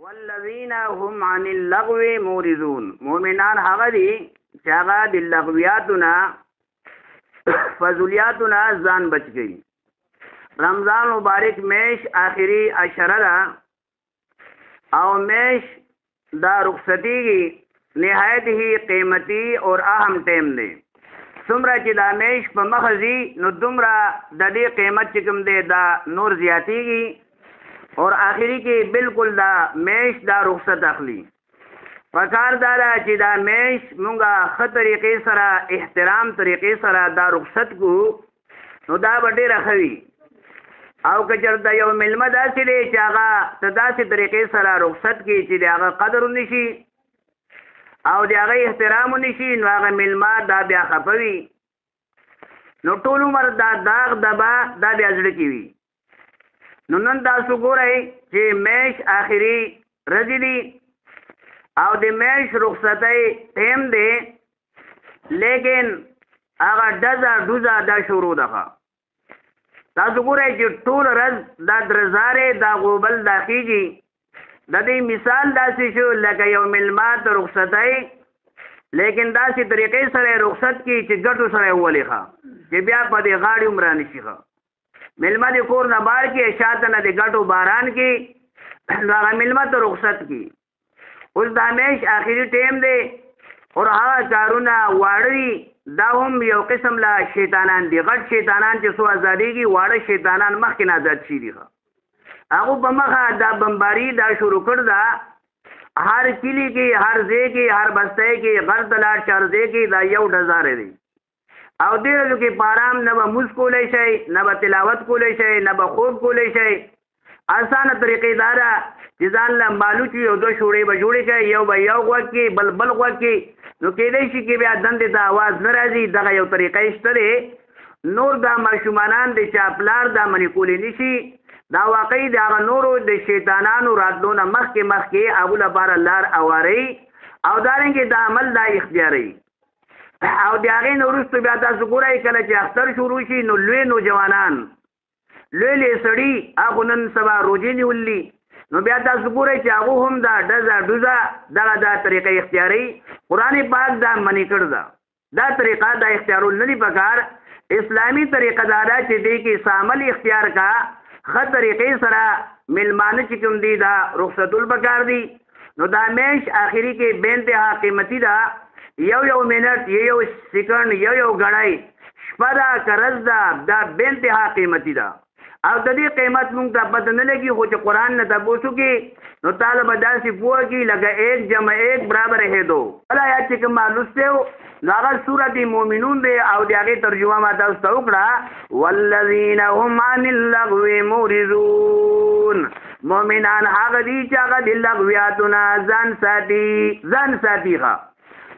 والذین هم عن اللغو مورزون، مؤمنان هغه دي چې هغه د لغویاتو نه فضولیاتو نه ځان بچ کړي. رمضان مبارک میش آخري عشره ده او میش دا رخصتیږي، نهایت هی قیمتي اور اهم ټیم دی. څومره چې دا میش په مخ ځي نو دومره د دې قیمت چې کوم دی دا نور زیاتیږي، اور آخري کې بالکل دا میش دا رخصت اخلي. پکار دا ده چې دا میش مونږه ښه طریقې سره احترام طریقې سره دا رخصت کو نو دا به ډېره ښه وي. او که چېرته یو میلمه داسې دی چې هغه ته داسې طریقې سره رخصت کړي چې د هغه قدر ونشي او د هغه احترام ونشي نو هغه میلمه دا بیا خفه وي، نو ټول عمر دا داغ دبا دا بیا زړه کې وي. نو نن تاسو ګورئ چې میش آخري ورځې دي او د میش رخصتۍ ټیم دی، لیکن هغه ډزه ډوزه دا شروع ده. تاسو ګورئ چې ټول ورځ دا درزارې دا غوبل دا خیږي. د دې مثال داسې شو لکه یو میلمه ته رخصتۍ، لیکن داسې طریقې سره رخصت کی چې ګټو سره یې وولي ښه، چې بیا په دې غاړې هم رانشي ښه. میلمه د کور نه بار کې شاته نه د ګټو باران کې، نو هغه میلمه ته رخصت کی. اوس دا میش آخري ټیم دی اور هغه کارونه واړه دي، دا هم یو قسم لا شیطانان دي، غټ شیطانان چې څو ازادېږي واړه شیطانان مخکې نه ازاد شي دي. هغه په مخه دا بمباری دا شروع کړ ده، هر کلی کې هر ځای کې هر بستۍ کې غر ته لاړ شي هر ځای کې دا یو ډزاره دی. او دې ورځو کې په آرام نه به مونځ کولی شئ، نه به تلاوت کولی شئ، نه به خوب کولی شئ. اسانه طریقې دا ده چې ځان له مالوچ یو دوه شوړې به جوړې کړئ، یو به یو غوږ کې بل بل غوږ کې، نو کېدای شي کې بیا دندې ته اواز نه راځي. دغه یو طریقه یې شته دی. نور دا ماشومانان د چا پلار دا منې کولی نه شي، دا واقعي د هغه نورو د شیطانانو راتلو نه مخکې مخکې هغو لپاره لار اوارئ او دارنګې دا عمل دا اختیاروي. او د هغې نه وروسته بیا تاسو ګورئ کله چې اختر شروع شي نو لوی نوجوانان لوی لوی سړي هغو نن سبا روژې نیولي، نو بیا تاسو ګورئ چې هغو هم دا ډزه ډوزه دغه دا طریقه اختیاروي. قرآن پاک دا منې کړ ده، دا طریقه دا اختیارول نه دي پکار. اسلامي طریقه دا ده چې دې کې سامل اختیار کا، ښه طریقې سره میلمانه چې کوم دي دا رخصتول پکار دي. نو دا میش آخري کې بې انتها قیمتي ده، یو یو منټ یو یو سیکنډ یو یو ګړی شپه ده که ورځ ده دا بې انتها قیمتي ده. او د دې قیمت مونږ ته پته نه لګي، خو چې قرآن نه تپوس وکړي نو تاله به داسې پوه کړي لکه 1 + 1 = 2. بل آیات چې کوم ما لوستی و نو هغه سورت مومنون دی او د هغې ترجمه ما تاسو ته وکړه، والذین هم عن اللغو مورزون. مؤمنان هغه دي چې هغه د لغویاتو نه ځان ساتي، ځان ساتي ښه.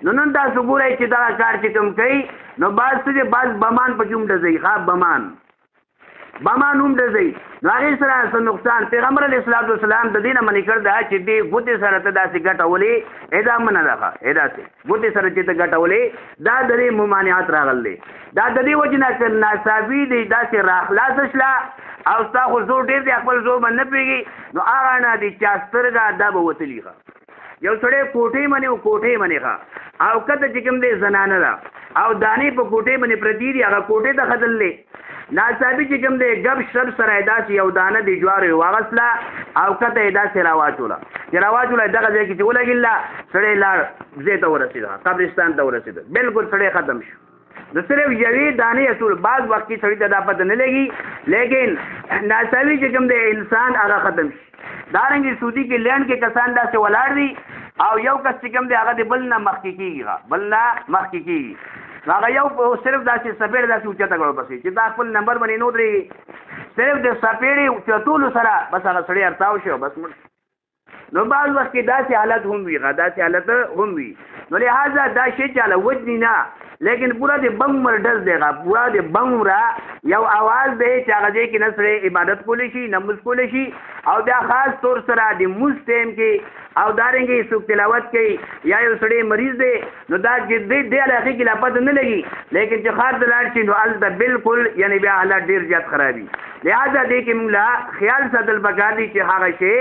نو نن تاسو ګورئ چې دغه کار چې کوم کوي نو بعض څه دي، بعض بمان پکې هم ډزوي ښه، بمان هم ډزوي، نو هغې سره څه نقصان. پیغمبر علیه الصلات والسلام د دې نه منع کړ ده چې دې ګوتې سره ته داسې ګټه ولې، دا منع ده ښه، داسې ګوتې سره چې ته ګټه ولې دا د دې ممانعت راغلی. دا د دې وجې نه چې ناڅاپي دی داسې راخلاصه شله او ستا خو زور ډېر دی، خپل زور به نه پوهېږي، نو هغه نه د چا سترګه دا به وتلي ښه. یو سړی کوټې منې او کوټې منې ښه، او کته چې کوم دی زنانه ده او دانې په کوټې باندې پرتې دي، هغه کوټې ته ختلې، ناڅاپي چې کوم دی ګب شب سره یې داسې یو دانه د جوارو یې واغستله او کته یې داسې راواچوله، چې راواچوله دغه ځای کې چې ولګېدله سړی لاړ ځای ته ورسېده، قبرستان ته ورسېده، بالکل سړی ختم شو. نو صرف یوې دانې اصول بعض وخت کې سړي ته دا پته نه لګي، لیکن ناڅاپي چې کوم دی انسان هغه ختم شي. دارنګې سعودي کې لینډ کې کسان داسې ولاړ دي او یو کس چې کوم دی هغه د بل نه مخکې کېږي، بل نه مخکې کېږي، هغه یو صرف داسې څپېړه داسې اوچته کړو پسې چې دا خپل نمبر باندې نه ودرېږي، صرف د څپېړې اوچتولو سره بس هغه سړی ارتاو شو بس مړ. نو بعض وخت کې داسې حالت هم وي، داسې حالت هم وي. نو لهذا دا شی چاله وجني نه، لیکن پورا د بم عمر ډز دی، پورا د بم عمره یو اواز دی چې هغه ځای کې نه سړی عبادت کولی شي نه مونځ کولی شي. او بیا خاص طور سره د مونځ ټایم کې او دارنګې څوک تلاوت کوي یا یو سړی مریض دی، نو دا چې دې علاقې کې لا پته نه لګي، لیکن چې ښار ته لاړ شي نو هلته بالکل یعنې بیا حالات ډېر زیات خراب وي. لہذا دې کې موږ له خیال ساتل پکار دي چې هغه شی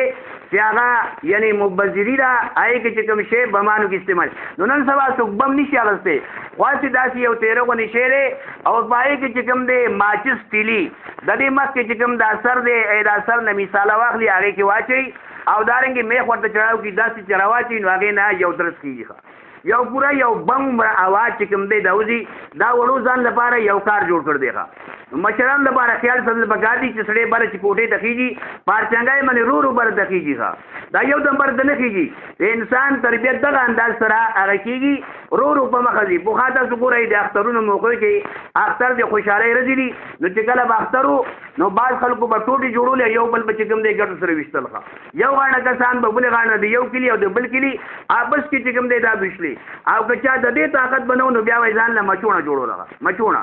چې هغه یعنې مبذري ده، هغې کې چې کوم شی بمانو کې استعمال. نو نن سبا څوک بم نشي اخیستی، خو هسې داسې یو تیره غوندې شی دی او په هغې کې چې کوم دی ماچس تیلي، د دې مخکې چې کوم دا سر دی، دا سر نه مثاله واخلي هغې کې واچوي او دارنګې میخ ورته چړاو کړي، داسې چې راواچوي نو هغې نه یو درس کېږي. یو پوره یو بم عمره اواز چې کوم دی دا وځي، دا وړو ځان لپاره یو کار جوړ کړ دی. ښه مشرانو لپاره خیال ساتل پکار دي چې سړی بره چې کوټې ته خېژي، پارچنګۍ باندې رو رو بره ته خېژي. ښه دا یو دم بره ته نه خېژي، د انسان تربیت دغه انداز سره هغه کېږي، رو رو په مخه ځي. پخوا تاسو ګورئ د اخترونو موقع کې اختر د خوشحالۍ ورځې دي، نو چې کله به اختر و نو بعض خلکو به ټوټې جوړولې، یو بل به چې کوم دی ګټو سره ویشتل. ښه یو غاڼه کسان به بلې غاڼه د یو کلي او د بل کلي آپس کې چې کوم دی دا ویشلې، او که چا د دې طاقت به نه و نو بیا به یې ځان له مچوڼه جوړوله. مچوڼه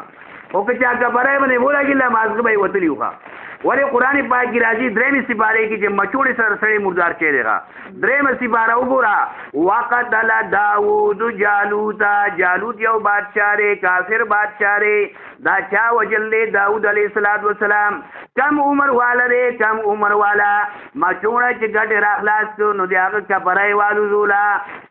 خو که چا کبرۍ باندې ولګېده مازغه به یې وتلي وو. ښه ولې قرآن پاک کې راځي درېیمې سپارې کې چې مچوڼې سره سړی مردار شوی دی. ښه درېیمه سپاره وګوره، وقتل داود جالوتا، جالوت یو بادشاه دی، کافر بادشاه دی، دا چا وژل دی؟ داود علیه الصلاة والسلام. کم عمر والا دی، کم عمر والا مچوڼه چې ګټې راخلاص کړو نو د هغه کپرۍ والوزوله.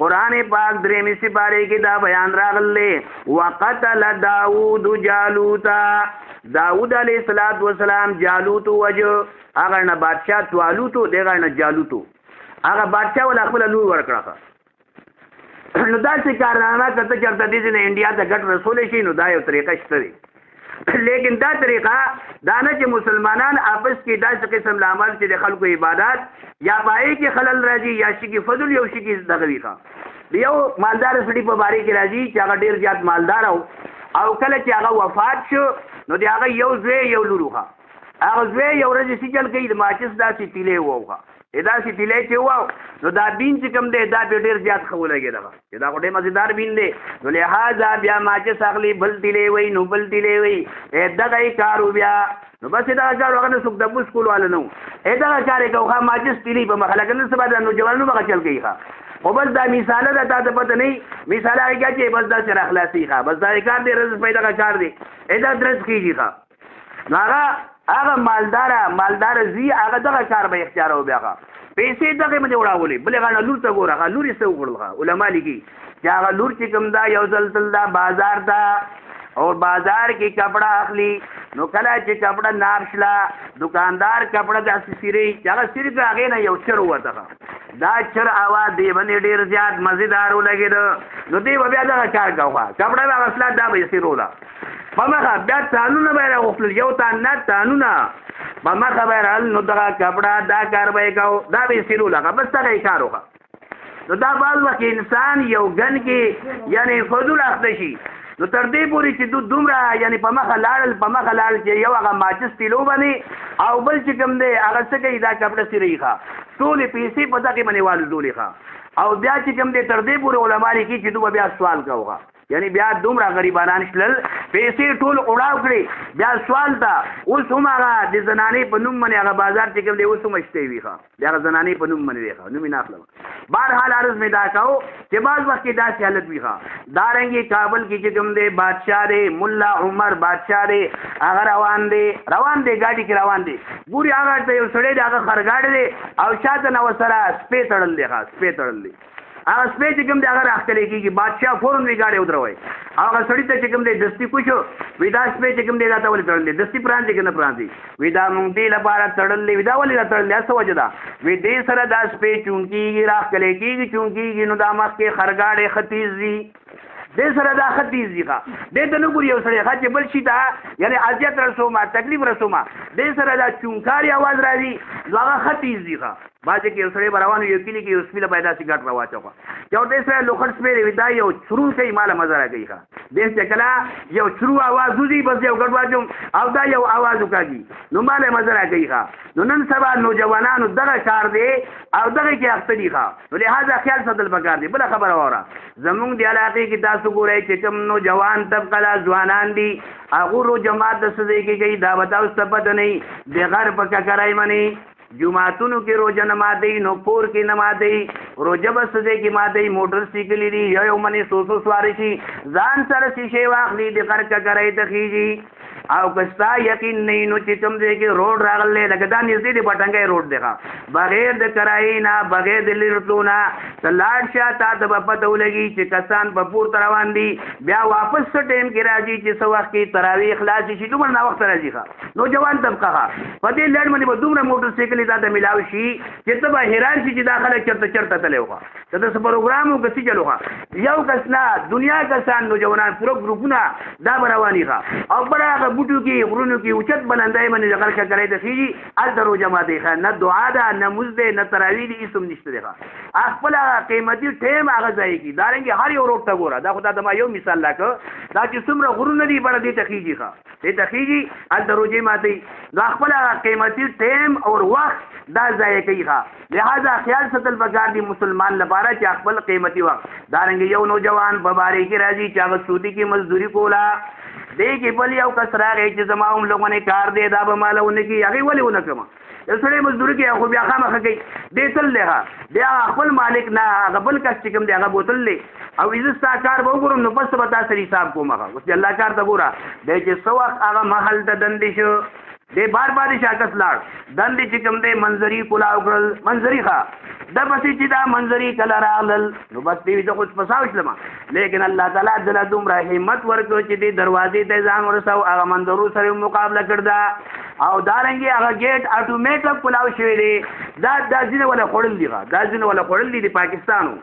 قرآن پاک درېیمې سپارې کې دا بیان راغلی، وقتل داود جالوتا، داود علیه الصلاة والسلام جالوت وجه، هغه نه بادشاه توالوتو، دغه نه جالوتو، هغه بادشاه ولا خپله لور ورکړه. نو داسې کارنامه که ته چېرته دې ځای نه انډیا ته ګټ رسولی شي نو دا یو طریقه شته دی، لیکن دا طریقه دا نه چې مسلمانان آپس کې داسې قسم له عمل چې د خلکو عبادت یا په هغې کې خلل راځي یا شي کې فضل یو شي کې دغه وي. ښه یو مالدار سړي په باره کې راځي چې هغه ډېر زیات مالدار او کله چې هغه وفات شو نو د هغه یو زوی یو لور وښه. هغه زوی یو ورځ څه چل کوي، د ماچس داسې تیلی ووښه، داسې تیلی چې وو نو دا بین چې کوم دی دا پرې ډېر زیات ښه ولګېده، چې دا خو ډېر مزېدار بین دی، نو لهذا بیا ماچس اخلي بل تیلی وي نو بل تیلی وي، دغه یې کار و بیا. نو بس دغه کار هغه نه څوک د بوس کولو والا نه و، دغه کار یې کوو. ښه ماچس تیلی په مخه لکه نن سبا د نوجوانانو به چل کوي. ښه خو بس دا مثاله ده، تا ته پته نه وي، مثاله هغه چې بس داسې راخلاصي. ښه بس دا کار دی، رزق په دغه کار دی، دا درس کېږي. ښه نو هغه هغه مالداره زوی هغه دغه کار به اختیارو بیا. ښه پیسې دغې باندې وړاولې، بلې غاړه لور ته ګوره، ښه لور یې څه وکړل؟ ښه علما لیکي چې هغه لور چې کوم ده یو ځل تل ده بازار ته او بازار کې کپړه اخلي، نو کله چې کپړه ناب شله دکاندار کپړه داسې څیري چې هغه څیري کړه هغې نه یو چر ووته. دا چر اواز دی باندې ډېر زیات مزېدار ولګېده، نو دی به بیا دغه کار کوه، کپړه به اخیستله دا به یې څیروله په مخه، بیا تانونه به یې راغوښتل، یو تان نه تانونه په مخه به یې راغلل، نو دغه کپړه دا کار به یې کوه، دا به یې څیروله، بس دغه یې کار وکړه. نو دا بعض وخت انسان یو ګن کې یعنې فضول اخته شي، نو تر دې پورې چې دومره یعنې په مخه لاړل، په مخه لاړل چې یو هغه ماچس تیلو باندې او بل چې کوم دی هغه څه کوي دا کپړه څیروي. ښه ټولې پیسې په دغې باندې والوزولې. ښه او بیا چې کوم دی تر دې پورې علما لیکي چې دوی به بیا سوال کوه، یعنی بیا دومره غریبانان شلل پیسې ټول اړاو کړې، بیا سوال ته اوس هم هغه د زنانې په نوم باندې هغه بازار چې کوم دی اوس هم شته وي. ښه د هغه زنانې په نوم باندې دی، ښه نوم یې نه اخلم. بهرحال عرض مې دا کاو چې بعض وخت کې داسې حالت وي. ښه دارنګې کابل کې چې کوم دی بادشاه دی، ملا عمر بادشاه دی، هغه روان دی، روان دی ګاډي کې روان دی، ګوري هغه ته یو سړی دی، هغه خرګاډی دی او شاته نه ورسره سپی تړل دی. ښه سپی تړل دی، هغه سپی چې کوم دی هغه راښکلی کېږي، بادشاه فوراً وی ګاډی ودروئ. هغه سړي ته چې کوم دی دستي کوشو، وی دا سپی چې کوم دی دا ته ولې تړل دی؟ دستي پرانځي که نه پرانځي؟ وی دا مونږ دې لپاره تړل دی. وی دا ولې دا تړل دی؟ څه وجه ده؟ وی دې سره دا سپی چونکېږي، راښکلی کېږي، چونکېږي، نو دا مخکې خرګاډی ښه تېز ځي، دې سره دا ښه تېز ځي. ښه دې ته نه ګوري یو سړی ښه چې بل شي ته یعنې اذیت رسومه، تکلیف رسومه، دې سره دا چونکاري اواز راځي، نو هغه ښه تېز ځي. ښه بعضې کې یو سړی به روان وي، یو کلي کې یو سپي له به یې داسې ګټ راواچوه چې ورته سړی لوخړ سپی دی، وي دا یو چرو کوي، ما له مزه راکوي. ښه دې چې کله یو چرو اواز وځي بس یو ګټ واچوم او دا یو اواز وکاږي نو ما له مزه راکوي. ښه نو نن سبا نوجوانانو دغه کار دی او دغه کې اخته دي. ښه نو لهذا خیال ساتل پکار دی. بله خبره واوره، زمونږ د علاقې کې تاسو ګورئ چې کوم نوجوان طبقه ده، ځوانان دي، هغو رو جماعت د څه ځای کې کوي دا به تاسو ته پته نه وي، د غر په ککرۍ باندې جوماتونو کې روژه نه ماتوي، نو کور کې نه ماتوي، روژه به څه ځای کې ماتوي، موټر سایکلې دي، یو یو منې څو څو سوارې شي، ځان سره څه شی واخلي، د غر ککرۍ ته خېژي. او که ستا یقین نه وي نو چې کوم ځای کې روډ راغلی، لکه دا نږدې دی بټنګی روډ دی، بغیر د کرایې نه، بغیر د لرې تلو نه ته لاړ شه، تا ته به پته ولګي چې کسان په پورته روان دي، بیا واپس څه ټایم کې راځي چې څه وخت کې تراویح خلاصې شي، دومره ناوخته راځي. ښه نوجوان طبقه ښه په دې لړ باندې به دومره موټر سایکلې تا ته میلاو شي چې ته به حیران شي چې دا خلک چېرته چېرته تللی وو، که د څه پروګرام و که څه چل وو. یو کس نه، دنیا کسان نوجوانان پوره ګروپونه دا به رواني ښه، او بله هغه بوټو کې غرونو کې اوچت بلندۍ باندې د غر ککرۍ ته خېژي، هلته روژه ماتوي ښه. نه دعا ده، نه مونځ دی، نه تراویح دی، هېڅ هم نشته دی ښه. خپل هغه قیمتي ټایم هغه ضایع کړي. دارنګې هر یو روډ ته ګوره، دا خو تا ته ما یو مثال راکړ، دا چې څومره غرونه دي بره دې ته خېژي ښه، دې ته خېژي، هلته روژې ماتوي. نو خپل هغه قیمتي ټایم او وخت دا ضایع کوي ښه. لہذا خیال ساتل پکار دي مسلمان لپاره چې خپل قیمتي وخت. دارنګې یو نوجوان په بارې کې راځي چې هغه سعودي کې مزدوري کوله، دې کې بل یو کس راغی چې زما هم لغونې کار دی، دا به ماله ونه کړي. هغې ولې ونه کړم؟ یو سړی مزدوري کوي خو بیا خامخا کوي، دی تل دی ښه، بیا خپل مالک نه هغه بل کس چې کوم دی هغه بوتل دی، او زه ستا کار به وګورم نو پس به تا سره حساب کوم. هغه اوس دې الله کار ته ګوره، دی چې څه وخت هغه محل ته دندې شو، دی بار بار شاکس لاړ، دندې چې کوم دی منظري کولاو کړل، منظري ښه د پسې چې دا منظري کله راغلل نو بس دی زه خو پساو شلم، لیکن الله تعالی دله دومره همت ورکړ چې دې دروازې ته ځان ورساو، هغه منظرو سره مقابله کړ ده. او دارنګې هغه ګیټ اټومیټک کولاو شوی دی، دا دا ځینې ولا خوړل دي ښه، دا ځینې ولا خوړل دي د پاکستانو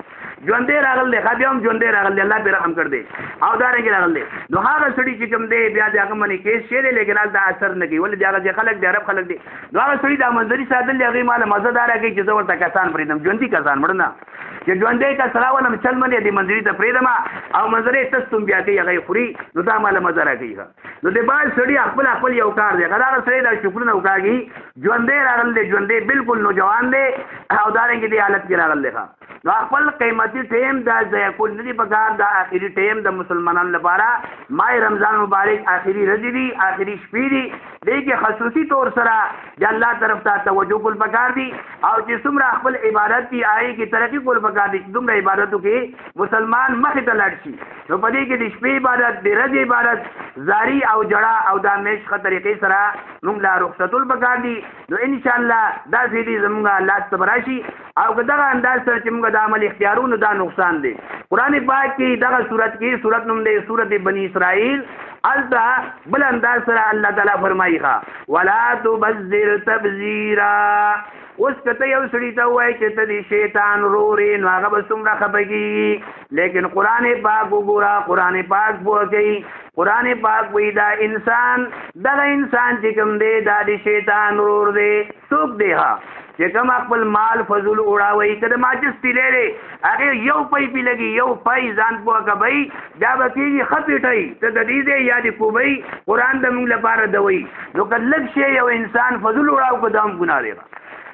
ژوندی راغل دی ښه، بیا هم ژوندی راغل دی، الله پرې رحم کړ دی. او دارنګې راغل دی نو هغه سړي چې کوم دی بیا د هغه باندې کیس شوی دی، لیکن هلته اثر نه کوي، ولې د هغه ځای خلک دی، عرب خلک دی. نو هغه سړي دا منظري ساتل دی، هغې ماله مزه دا راکوي چې زه ورته کسان پرېږدم، ژوندي کسان مړه نه، چې ژوندی کس راولم چل منې دې منظري ته پرېږدم او منظري تستم بیا کوي، هغه یې خوري، نو دا ماله مزه راکوي ښه. نو د بعض سړي خپل خپل یو کار دی، هغه سړی دا شکرونه وکاږي، ژوندی راغل دی، ژوندی بالکل نوجوان دی او دارنګې دې حالت کې راغل دی ښه. نو خپل قیمتي ټایم دا ضایع کول نه دي پکار. دا آخري ټایم د مسلمانانو لپاره ماه رمضان مبارک آخري ورځې دي، آخري شپې دي، دې کې خصوصي طور سره د الله طرف ته توجه کول پکار دي، او چې څومره خپل عبادت دي هغې کې ترقي کول پکار دي چې دومره عبادتو کې مسلمان مخې ته لاړ شي. نو په دې کې د شپې عبادت، د ورځې عبادت، زاری او جړا او دا میش ښه طریقې سره موږ لا رخصتول پکار دي. نو انشاءالله دا فیدې زموږ لاس ته به راشي، او که دغه انداز سره چې موږ دا عمل اختیارو نو دا نقصان دی. قرآن پاک کې دغه سورت کې سورت نوم دی سورت بني اسرائیل، هلته بل انداز سره الله تعالی فرمایي ښه ولا تبذر تبذیرا. اوس که ته یو سړي ته ووایې چې ته د شیطان ورور یې نو هغه به څومره خفه کېږي، لیکن قرآن پاک وګوره، قرآن پاک پوه کوي، قرآن پاک وایي دا انسان، دغه انسان چې کوم دی دا د شیطان ورور دی. څوک دی؟ ښه چې کوم خپل مال فضول اړاوي، که د ماچس تیلی دی هغې یو پی پې لګي، یو پی ځان پوه کوي، بیا به کېږي ښه پیټی، ته د دې ځای یا د کوبۍ، قرآن د موږ لپاره دوي. نو که لږ شی یو انسان فضول اړاو که دا هم ګناه دی.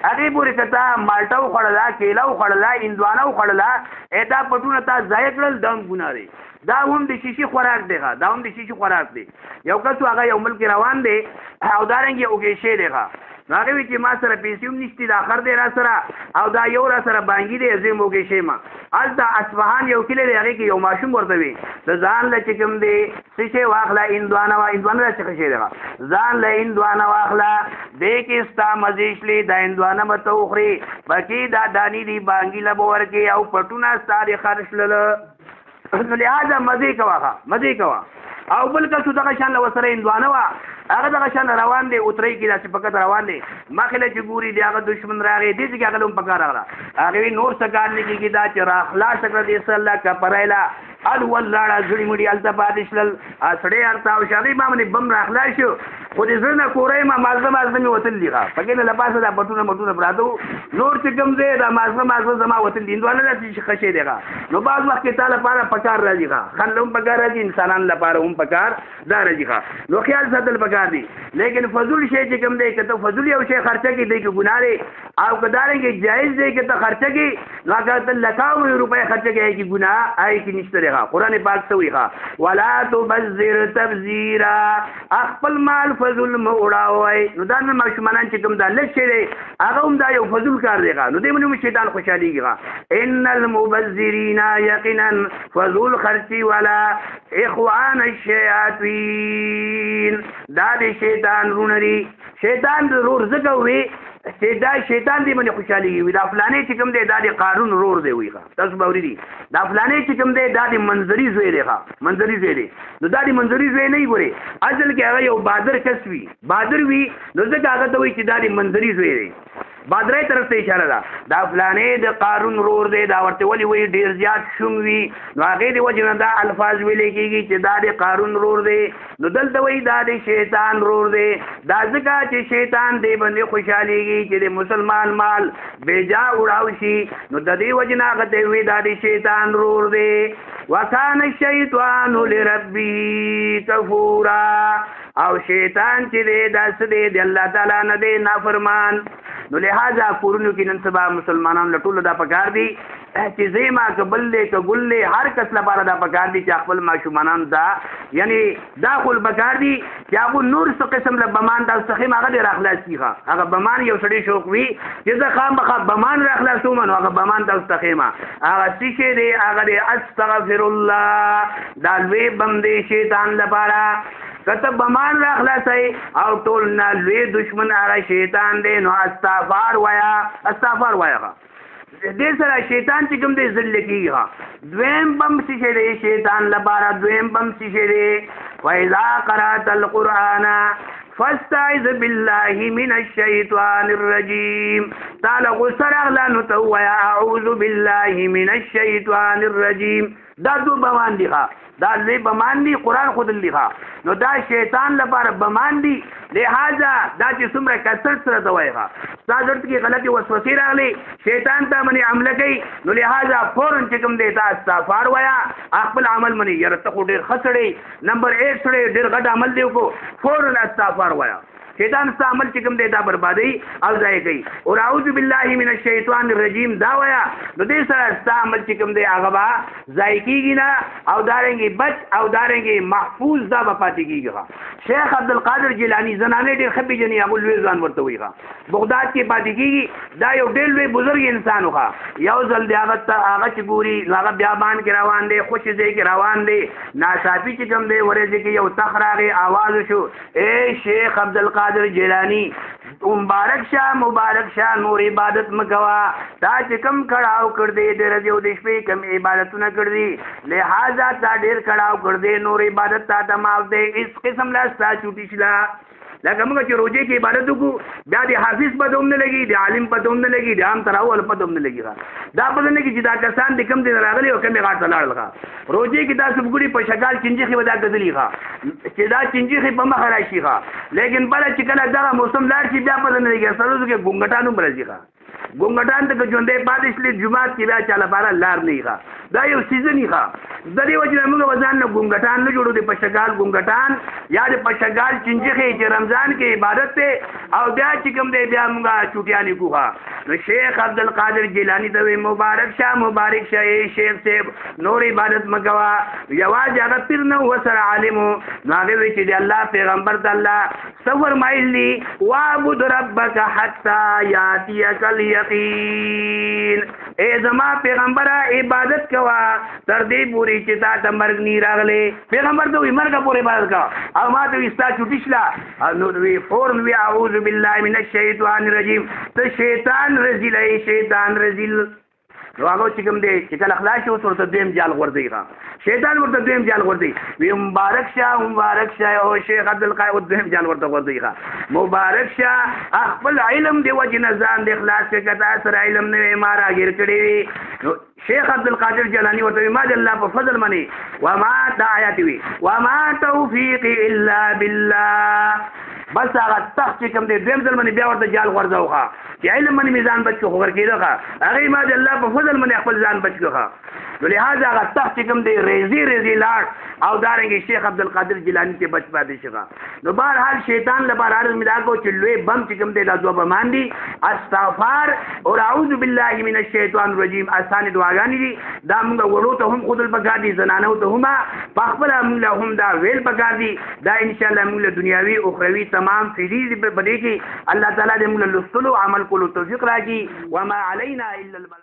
هغې پورې که تا مالټه وخوړله، کیله وخوړله، هندوانه وخوړله، دا پټونه تا ضایع کړل، دا هم ګناه دی. دا هم د شیشي خوراک دی ښه، دا هم د شیشي خوراک دی. یو کس هغه یو ملک روان دی او دارنګې اوږې شی دی ښه، نو هغه وایي چې ما سره پیسې هم نشتي، دا خر دی را سره او دا یو را سره بانګي دی، زه هم اوږې شی ما. هلته اصفهان یو کلی دی، هغې کې یو ماشوم ورته وي ته ځان له چې کوم دی څه شی واخله، هندوانه وا، هندوانه داسې ښه شی دی ښه، ځان له هندوانه واخله، دې کې ستا مزې شلې، دا هندوانه به ته وخورې، پکې دا دانې دي بانګي له به ورکې او پټونه ستا دې خر شلل. نو لهذا مزې کوه ښه، مزې کوه. او بل کس دغه شان له ورسره هندوانه وه، هغه دغه شان روان دی، اترۍ کې داسې په کته روان دی، مخې له چې ګوري دی هغه دښمن راغی، دې ځای کې هغه له هم په کار راغله، هغې وایي نور څه کار نه کېږي، دا چې راخلاصه کړه دې څه الله کپری له ال ول لاړه، زړي مړي هلته پاتې شلل، سړی هلته او شي، هغې ما باندې بم راخلاص شو، خو د زړه نه کورۍ ما مازغه مازغه مې وتل دي ښه، پکې نه له پاسه دا پټونه مټونه پراته وو، نور چې کوم ځای دا مازغه مازغه زما وتل دي، هندوانه داسې ښه شی دی ښه. نو بعض وخت کې تا لپاره پکار راځي ښه، خان له هم پکار راځي، انسانانو لپاره هم پکار دا راځي ښه. نو خیال ساتل پکار دي. لیکن فضول شی چې کوم دی، که ته فضول یو شی خرچه کړې دې کې ګناه دی، او که دارنګې جایز دی که ته خرچه کړې، نو که ته لکاو روپۍ خرچه کړې هغې کې ګناه هغې کې نشته دی ښه. قرآن پاک څه وایي ښه؟ ولا تبذر تبذیرا، خپل مال فضل مه اړاوئ. نو دا نن ماشومانان چې کوم دا لږ شی دی هغه هم دا یو فضول کار دی ښه، نو دې باندې هم شیطان خوشحالېږي ښه. ان المبذرین یقینا فضول خرچي والا اخوان الشیاطین، دا د شیطان وروڼه دي. شیطان د رور ځکه وي چې دا شیطان دې باندې خوشحالېږي، وي دا فلانې چې کوم دی دا د قارون رور دی وي ښه. تاسو به اورېدي دا فلانې چې کوم دی دا د منظري زوی دی ښه، منظري زوی دی. نو دا د منظري زوی نه ګوري، اصل کې هغه یو بادر کس وي، بادر وي، نو ځکه هغه ته وایي چې دا د منظري زوی دی. بادرۍ طرف ته اشاره ده، دا فلانې د قارون رور دی. دا ورته ولې وایي ډېر زیات شوم وي، نو هغې د وجې نه دا الفاظ ویلی کېږي چې دا د قارون رور دی. نو دلته وایي دا د شیطان رور دی. دا ځکه چې شیطان دې باندې خوشحالېږي چې د مسلمان مال بېجا وړاو شي، نو د دې وجې نه هغه ته وایي دا د شیطان رور دی. وکان الشیطان لربه کفورا، او شیطان چې دی دا څه دی د الله تعالی نه دی نافرمان. نو لہذا کورونو کې نن سبا مسلمانانو له ټولو دا پکار دي چې زیما که بل دی که ګل دی، هر کس لپاره دا پکار دي چې خپل ماشومانانو ته یعنی دا خو پکار دي چې هغه نور څه قسم له بمان تاسو څخه هغه دې راخلاص کړي ښه. هغه بمان یو سړی شوق وي چې زه خامخا بمان راخلاصوم، نو هغه بمان تاسو ته ښیم. هغه څه شی دی؟ هغه دی استغفر الله، دا لوی بم دی شیطان لپاره. که ته بمان راخلاصوې او ټول نه لوی دشمن هغه شیطان دی، نو استغفار وایه، استغفار وایه ښه. دې سره شیطان چې کوم دی ذلیل کېږي ښه. دویم بم څه شی دی شیطان لپاره؟ دویم بم څه شی دی؟ فاذا قرأت القرآن فاستعذ بالله من الشیطان الرجیم. تا له غصه راغله نو ته ووایه اعوذ بالله من الشیطان الرجیم. دا دو بمان دي ښه، دا لوی بمان دي، قرآن خو دلي ښه. نو دا شیطان لپاره بمان دي، لہذا دا چې څومره کثرت سره ته وایې ښه، ستا زړه کې غلطې وسوسې راغلې، شیطان ته منې عمله کوي، نو لہذا فوراً چې کوم دی تا استغفار وایه، خپل عمل منې یاره ته خو ډېر ښه سړی، نمبر 1 سړی، ډېر غټ عمل دی وکړو، فوراً استغفار وایه. شیطان ستا عمل چې کوم دی دا بربادي او ضایع کوي. او اعوذ بالله من الشیطان الرجیم دا وایه، نو دې سره ستا عمل چې کوم دی هغه به ضایع کېږي نه، او دارنګې بچ او دارنګې محفوظ دا به پاتې کېږي ښه. شیخ عبدالقادر جیلاني زنانې ډېر ښه پېژني، هغه لوی ځوان ورته وایي ښه، بغداد کې پاتې کېږي. دا یو ډېر لوی بزرګ انسان و ښه. یو ځل دی هغه ته هغه چې ګوري نو هغه بیابان کې روان دی، خوشې ځای کې روان دی، ناڅاپي چې کوم دی ورځې کې یو تخ راغی، آواز وشو، ای شیخ عبدالقادر جیلانی مبارک شه، مبارک شه، نور عبادت مکوا، تا چې کم کړاو کړ دی د ورځې او د شپې کم عبادتونه کړ دي، لہذا تا ډېر کړاو کړ دی، نور عبادت تا ته معاف دی، هېڅ قسم له ستا چوټي شله. لکه موږ چې روژې کې عبادت وکړو بیا د حافظ پته هم نه لګي، د عالم پته هم نه لګي، د عام تراول پته هم نه لګي ښه. دا پته نه لګي چې دا کسان د کوم ځای نه راغلي او کومې غاړې ته لاړل ښه. روژې کې تاسو وګورئ په شکال چنجخې به دا کتلي ښه، چې دا چنجخې په مخه راشي ښه، لیکن بله چې کله دغه موسم لاړ شي بیا پته نه لګي، سره کې ګونګټان هم راځي ښه. ګونګټان ته که ژوندی پاتې شلې جومات کې بیا چا لپاره لار نه وي ښه، دا یو سیزن وي ښه. د دې وجې نه موږ به ځان نه ګونګټان نه جوړو، د پشګال ګونګټان یا د پشګال چنجخې چې رمضان کې عبادت دی او بیا چې کوم دی بیا موږ چوټیانې کړو ښه. نو شیخ عبدالقادر جیلاني ته وایي مبارک شه، مبارک شه ای شیخ صاحب، نور عبادت مه کوه. یوازې هغه پیر نه و، ورسره عالم و. نو هغه وایي چې د الله پیغمبر ته الله څه فرمایلي؟ واعبد ربک حتی یاتیک الیقین. ای زما پیغمبره عبادت کوه تر دې پورې چې تا ته مرګ نی راغلی. پیغمبر ته وایي مرګه پورې عبادت کوه، او ما ته وایي ستا چوټي شله. نو وایي فوراً وایي اعوذ بالله من الشیطان الرجیم، ته شیطان رزیل ای شیطان رزیل. نو هغه چې کوم دی چې کله خلاص شي اوس ورته دویم جال غورځوي ښه، شیطان ورته دویم جال غورځوي، وایي مبارک شه، مبارک شه او شیخ عبدالقادر، اوس دویم جال ورته غورځوي ښه، مبارک شه، خپل علم دې وجې نه ځان دې خلاص کړه، که تا سره علم نه وي ما راګیر کړی وي. نو شیخ عبدالقادر جیلاني ورته وایي ما د الله په فضل منې، وما دا آیات وي وما توفیقي الا بالله. بس هغه تخت چې کوم دی دویم ځل باندې بیا ورته جال غورځاو ښه، چې علم باندې مې ځان بچ کړو، خو ورکېده ښه، هغې ما د الله په فضل باندې خپل ځان بچ کړو ښه. نو لهذا هغه تخت چې کوم دی ریزې ریزې لاړ او دارنګې شیخ عبدالقادر جیلاني ته بچ پاتې شي. نو بهرحال شیطان لپاره عرض مې دا کو چې لوی بم چې کوم دی دا دوه بمان دي، استغفار او اعوذ بالله من الشیطان الرجیم. اسانې دعاګانې دي، دا موږ وړو ته هم ښودل پکار دي، زنانو ته هم په خپله موږ له هم دا ویل پکار دي. دا انشاءالله موږ له دنیاوي اخروي تمام فیدې دي په دې کې. الله تعالی دې موږ له لوستلو عمل کولو توفیق راکړي. وما علینا الا البلاغ.